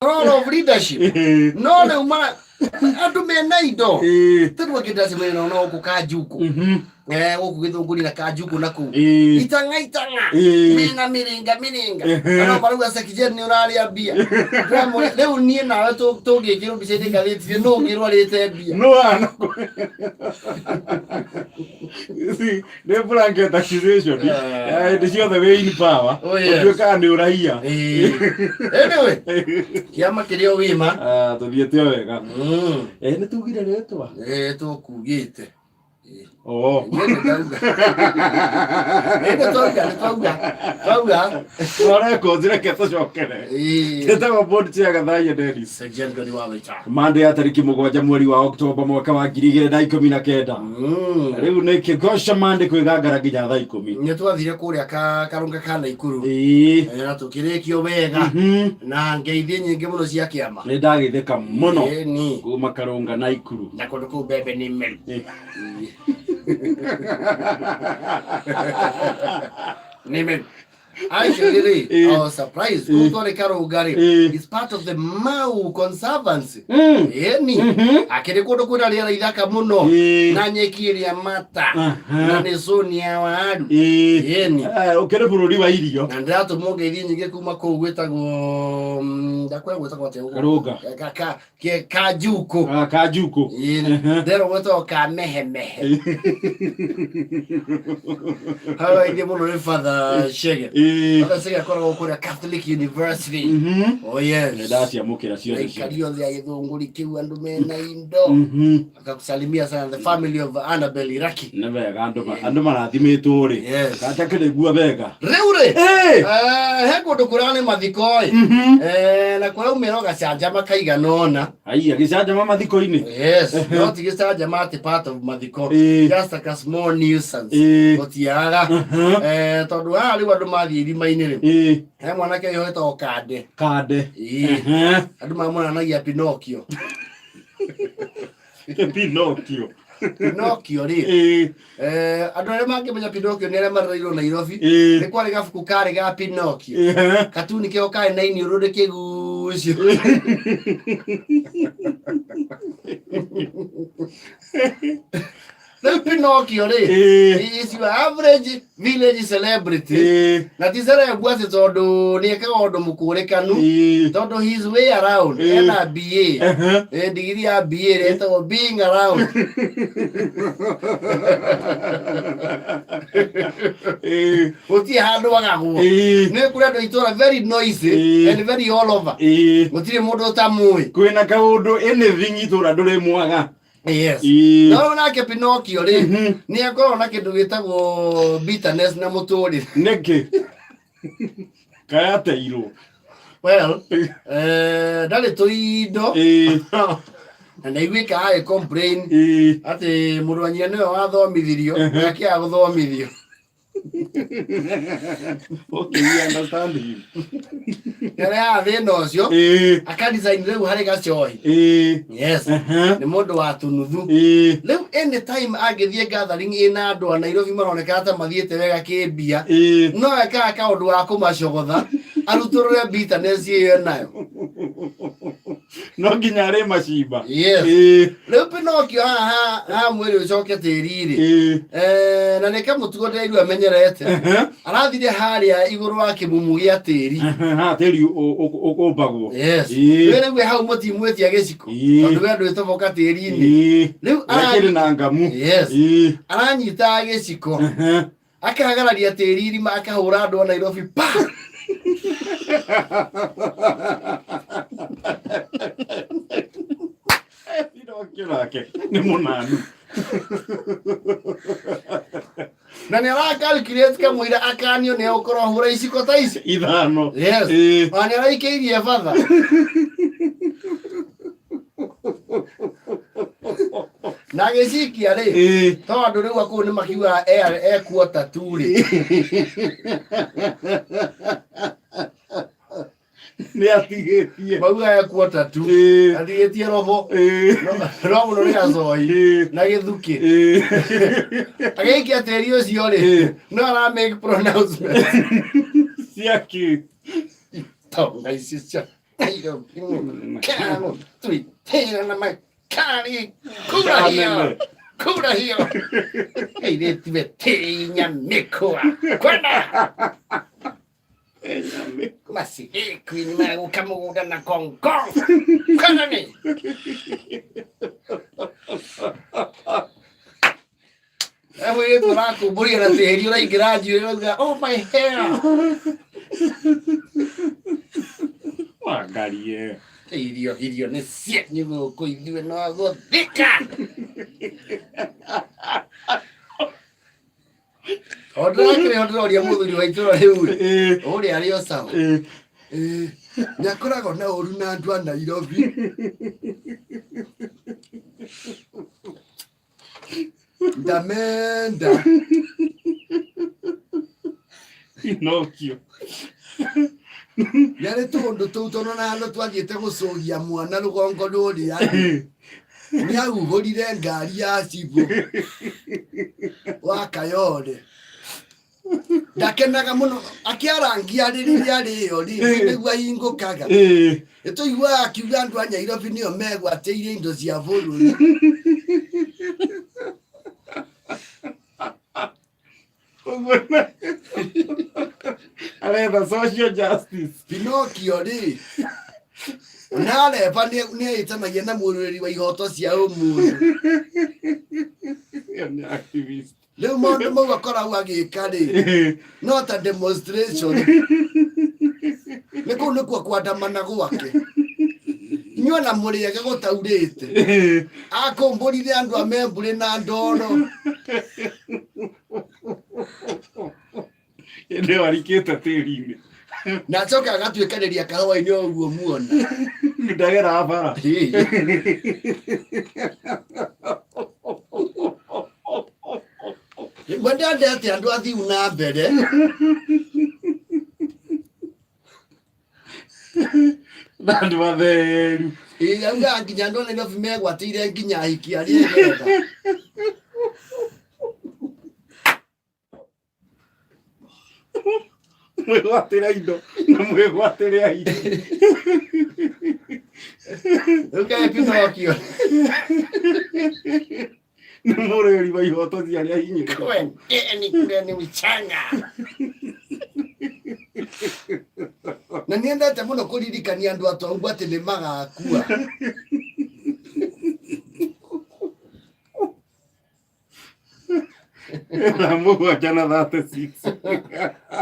Role of leadership. No rĩu mara andũ mena indo. Tondũ angĩ ndacemania nao no gũkũ Kanjuku. Gũkũ Gĩthũngũri na Kanjuku na kũu. Itang'a itang'a. Mena mĩrĩnga mĩrĩnga. Na no marauga Sekijen nĩ ũrarĩa mbia. Ndĩramũria, rĩu niĩ nawe tũngĩkĩrwo mbica-inĩ ngathĩti-inĩ nũ ũngĩ ũrwarĩte mbia? No hana. See, nĩ blanket accusation. Hĩndĩ ciothe wĩ in power. Oh, yes. Ũtuĩkaga nĩ ũraiya. Anyway, kĩama kĩrĩa wĩma. Ah, tũthiĩte o wega. Nĩ tugire rĩtwa? Tũkugĩte. Oh. Niĩ nĩ ndauga. Nĩ twauga, nĩ twauga. Twauga. Twareko reke tũcokere. Twĩtagwo board chair Gathaia Dennis. Sergeant Gadi wa Waita. Mande ya tarĩki 7 mweri wa Oktoba mwaka wa 2019. Rĩu nĩ kĩgoca mande kwĩgangara nginya thaa 10. Nĩ twathire kũrĩa karũnga ka Naikuru. Na tũkĩrĩkio wega. Na ngeithi nyingĩ mũno cia kĩama. Nĩ ndagĩtheka mũno. Ĩni. Kuma karũnga Naikuru. Na kũndũ kũu mbembe nĩ meru. Nĩ meru. Actually, rĩ, I was surprised. Kũu twarĩ karũnga rĩ, it's part of the Mau Conservancy. Ĩni. Akĩrĩ kũndũ kwĩna rĩera ithaka mũno. Na nyeki ĩrĩa mata. Na nĩ zone ya waru. Ĩni. Ũkĩrĩ bũrũri wa irio. Na ndĩratũmwo ngeithi nyingĩ kuma kũu gwĩtagwo ndakwĩra gwĩtagwo atĩa gũkũ? Karũnga. Kanjuku. Ah, Kanjuku. Ndĩrwo gwĩtagwo Kamehemehe. Hau aingĩ mũno nĩ Father Chege. Father Chege akoragwo kũrĩa Catholic University. Oh yes. Nĩ ndaciamũkĩra ciothe ciothe. Aikari othe a Gĩthũngũri kĩu andũ mena indo. Akakusalimia sana the family of Annabel Iraki. Nĩ wega andũ marathimĩtwo rĩ. Yes. Gatakĩrĩgua wega. Rĩu rĩ, he kũndũ kũrarĩ mathiko ĩ. Na kũraumĩra o gacanjama kaigana ũna. Aiya, gĩcanjama mathiko-inĩ. Yes, no ti gĩcanjama atĩ part of mathiko. Just like a small nuisance. Gũtiagaga. Tondũ haha rĩu andũ mathiĩ irima-inĩ rĩ. He mwanake ũyũ wĩtagwo Kande. Kande. Andũ mamũnanagia Pinocchio. Pinocchio. Pinocchio rĩ. Andũ arĩa mangĩmenya Pinocchio nĩ arĩa marereirwo Nairobi. Nĩ kwarĩ gabuku karĩ ga Pinocchio. Katuni kĩo karĩ na iniũrũ nĩ kĩgucio. Rĩu Pinocchio rĩ, he is your average village celebrity. Na ti celeb atĩ tondũ nĩ ekaga ũndũ mũkũrĩkanu, tondũ his way around, ena BA. Ndigiri ya BA ĩrĩa ĩtagwo being around. Gũtirĩ handũ agagwo. Nĩ kũrĩ andũ a itũũra very noisy and very all over. Gũtirĩ mũndũ ũtamũĩ. Kwĩna kaũndũ anything itũũra ndũrĩmwaga. Yes. No nake Pinocchio rĩ, nĩ akoragwo na kĩndũ gĩtagwo bitterness na mũtũrĩre. Nĩkĩ? Kayateirwo. Well, ndarĩ tũindo. Na nĩ aiguĩkaga agĩ complain atĩ mũrũ wa nyina nĩwe wathomithirio, we akĩaga gũthomithio. Okay, we understand him. Nĩarehaga thĩna ũcio. Aka design rĩu harĩ gacohi. Yes. Nĩ mũndũ wa tunuthu. Rĩu anytime angĩthiĩ gathering ĩna andũ a Nairobi maroneka ta mathiĩte wega kĩmbia, no ekaga kaũndũ ga kũmacogotha arutũrũre bitterness ĩyo enayo. No nginya arĩ macimba. Yes. Rĩu Pinocchio haha haha mwĩrĩ ũcoke tĩri-rĩ. Na nĩ kamũtugo ndĩraigua amenyerete. Arathire harĩa igũrũ wa kĩmumu gĩa tĩri. Haha tĩri ũmbagwo. Yes. We rĩu hau mũtimwĩtia gĩciko. Tondũ we ndwĩtoboka tĩri-inĩ. Rĩu Wekĩrĩ na ngamu. Yes. Aranyita gĩciko. Akahagararia tĩri irima akahũra andũ a Nairobi pa. Pinocchio nake nĩ mũnanu. Na nĩ ara calculate kamũira akanio nĩ egũkorwo ahũra iciko ta ici 5. Yes. Ona nĩ araikĩirie batha. Na agĩcikia rĩ, tondũ rĩu akũu nĩ makiugaga ekuota tu rĩ. Nĩ atigĩtie. Mauga ekuota tu. Atigĩtie robo. No mũno nĩ acoi na gĩthukĩ. Agĩikia tĩri ũcio rĩ, no ara make pronouncement. Ciakĩ? Tonga ici cia. Nairobi kano twitĩra na makari kura hiyo kura hiyo airĩtu etinya mĩkwa kwenda masihĩkuini magũka mũgũnda na kongong kwenda nĩ mũirĩtu ũrakumbũria na tĩri ũraingĩra njuĩrĩ ũrauga oh my hair. Wangarie. Irio irio nĩ cianyu gũkũ ithuĩ no gũthika. O ndĩrakĩrĩ ho ndĩroria mũthuri wa itũra rĩu ũrĩa arĩ o sawa. Nĩ akoragwo na ũru na andũ a Nairobi. Ndamenda. Pinocchio. Nĩarĩ tũũndũ tũu tondũ na handũ twathiĩte gũcũgia mwana rũgongo rũrĩa nĩahuhũrire ngari ya cibũ wa Kayole. Ndakenaga mũno akĩarangia rĩrĩa rĩo rĩ nĩguo ahingũkaga. Nĩtũiguaga akiuga andũ a Nyairobi nĩo megwatĩire indo cia bũrũri. Ũguo aretha social justice. Pinocchio rĩ nareba nĩeĩtanagia na mũrũĩri wa ihoto cia ũmũndũ. Ĩyo nĩ activist. Rĩu maũndũ mau akoragwo agĩka rĩ no ta demonstration nĩ kũu nĩkuo kwandamana gwake. Inyuĩ ona mũrĩege gũtaurĩte akũmbũrire andũ a membũrĩ na ndoro. Hĩndĩ ĩyo arikĩte tĩri-inĩ. Na acoka agatuĩkanĩria kahũa-inĩ o ũguo muona. Ndagera bara. Rĩmwe ndendete andũ athiu na mbere. Na andũ atheru. Ĩĩ, augaga nginya andũ a Nairobi megwatĩire nginya ahiki arĩa egetha. Mwĩgwatĩre indo na mwĩgwatĩre ahiki. Rĩu kaĩ Pinocchio. Nĩ mũrĩri wa ihoto cia arĩa hinyĩrĩrĩku. Kwendeni kule ni mchanga. Na niendete mũno kũririkania andũ atongu atĩ nĩ magakua. Thaa 7:36.